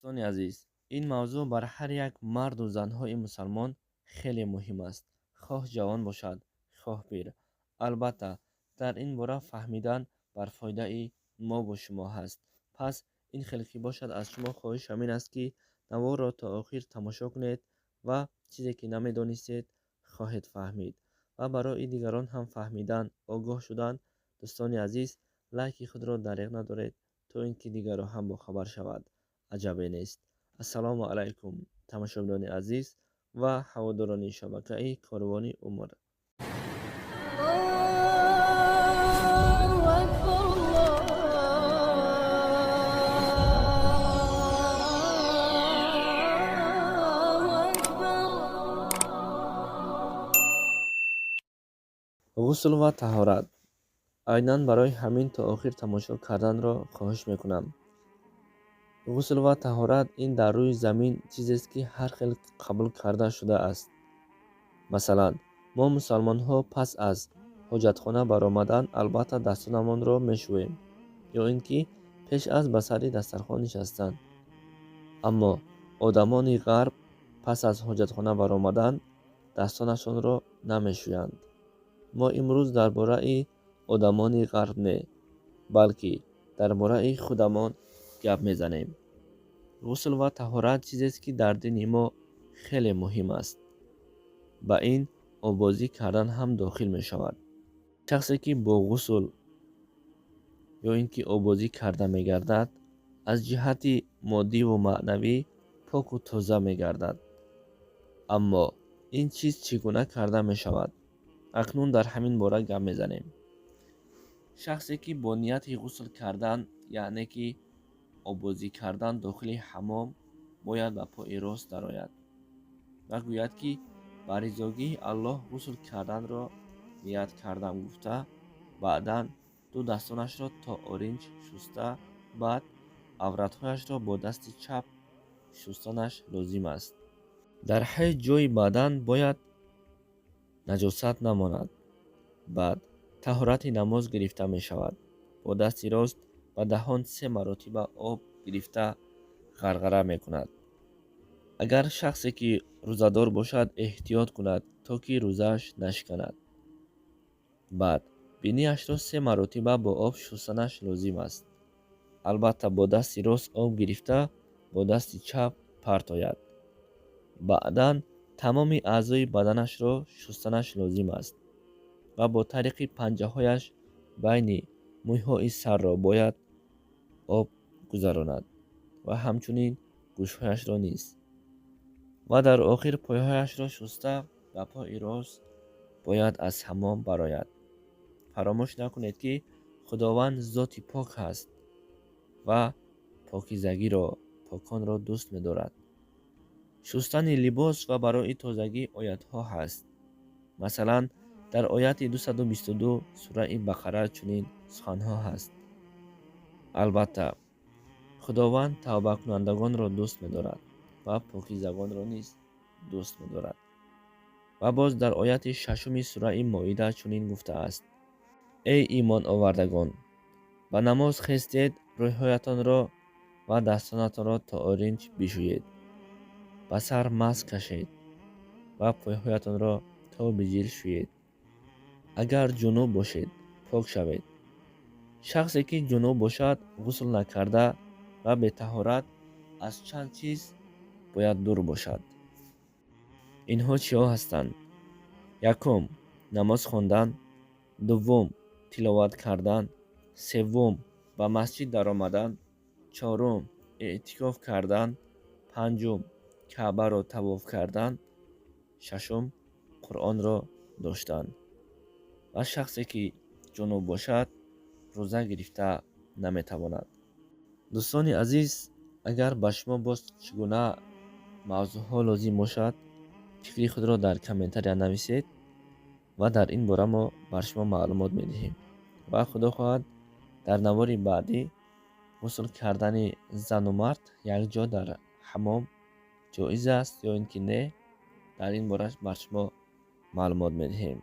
Дӯстони азиз, ин мавзӯъ бар ҳар як марду занҳои мусалмон хеле муҳим аст, хоҳ ҷавон бошад, хоҳ пир. Албатта, дар ин бора фаҳмидан бар фоидаи мову шумо ҳаст. Пас ин хел ки бошад, аз шумо хоҳиш ҳамин аст, ки наворро то охир тамошо кунед ва чизе ки намедонистед хоҳед фаҳмид ва барои дигарон ҳам фаҳмидан, огоҳ шудан. Дӯстони азиз, лайки худро дареғ надоред, то ин ки дигарро ҳам бохабар шавад. Аҷабе нест. Ассалому алайкум, тамошобинони азиз ва ҳаводорони шабакаи Корвони умр. Аллоҳу акбар, Аллоҳу акбар. Ғусл ва таҳорат. Айнан барои ҳамин то охир тамошо карданро хоҳиш мекунам. Ғусл ва таҳорат ин дар рӯи замин чизест, ки ҳар хел қабул карда шудааст. Масалан, мо мусалмонҳо пас аз ҳоҷатхона баромадан албатта дастонамонро мешӯем ё ин ки пеш аз ба сари дастархон нишастан. Аммо одамони ғарб пас аз ҳоҷатхона баромадан дастонашонро намешӯянд. Мо имрӯз дар бораи одамони ғарб не, балки дар бораи худамон гап мезанем. Ғусл ва таҳорат чизест, ки дар дини мо хеле муҳим аст. Ба ин обозӣ кардан ҳам дохил мешавад. Шахсе ки бо ғусл ё ин ки обозӣ карда мегардад, аз ҷиҳати моддиву маънавӣ поку тоза мегардад. Аммо ин чиз чӣ гуна карда мешавад? Акнун дар ҳамин бора гап мезанем. Шахсе ки бо нияти ғусл кардан, яъне ки обозӣ кардан дохили ҳаммом, бояд ба пои рост дарояд ва гӯяд, ки ба ризогии Аллоҳ ғусл карданро ният кардам гуфта, баъдан ду дастонашро то оринҷ шуста, баъд авратҳояшро бо дасти чап шустанаш лозим аст. Дар ҳеҷ ҷои бадан бояд наҷосат намонад. Баъд таҳорати намоз гирифта мешавад. Бо дасти рост ба даҳон се маротиба об гирифта ғарғара мекунад. Агар шахсе ки рӯзадор бошад, эҳтиёт кунад, то ки рӯзааш нашиканад. Баъд бинияшро се маротиба бо об шустанаш лозим аст. Албатта, бо дасти рост об гирифта, бо дасти чап партояд. Баъдан тамоми аъзои баданашро шустанаш лозим аст ва бо тариқи панҷаҳояш байни мӯйҳои сарро бояд об гузаронад ва ҳамчунин гӯшҳояшро низ. Ва дар охир пойҳояшро шуста, ба пои рост бояд аз ҳаммом барояд. Фаромӯш накунед, ки Худованд зоти пок ҳаст ва покизагиро, поконро дӯст медорад. Шустани либос ва барои тозагӣ оятҳо ҳаст. Масалан, дар ояти 222 сураи Бақара чунин суханҳо ҳаст: Албатта, Худованд тавбакунандагонро дӯст медорад ва покизагонро низ дӯст медорад. Ва боз дар ояти шашуми сураи Моида чунин гуфтааст: Эй имон овардагон, ба намоз хестед, рӯйҳоятонро ва дастонатонро то оринҷ бишӯед, ба сар масҳ кашед ва пойҳоятонро то биҷил шӯед. Агар ҷунуб бошед, пок шавед. Шахсе ки ҷунуб бошад, ғусл накарда ва бетаҳорат аз чанд чиз бояд дур бошад. Инҳо чиҳо ҳастанд? Якум, намоз хондан, дуввум, тиловат кардан, севум, ба масҷид даромадан, чорум, эътикоф кардан, панҷум, Каъбаро тавоф кардан, шашум, Қуръонро доштан. Ва шахсе ки ҷунуб бошад, рӯза гирифта наметавонад. Дӯстони азиз, агар ба шумо боз чӣ гуна мавзӯъҳо лозим бошад, фикри худро дар комментария нависед ва дар ин бора мо бар шумо маълумот медиҳем. Ва худо хоҳад, дар навори баъдӣ ғусл кардани зану мард якҷо дар ҳаммом ҷоиз аст ё ин ки не, дар ин бора бар шумо маълумот медиҳем.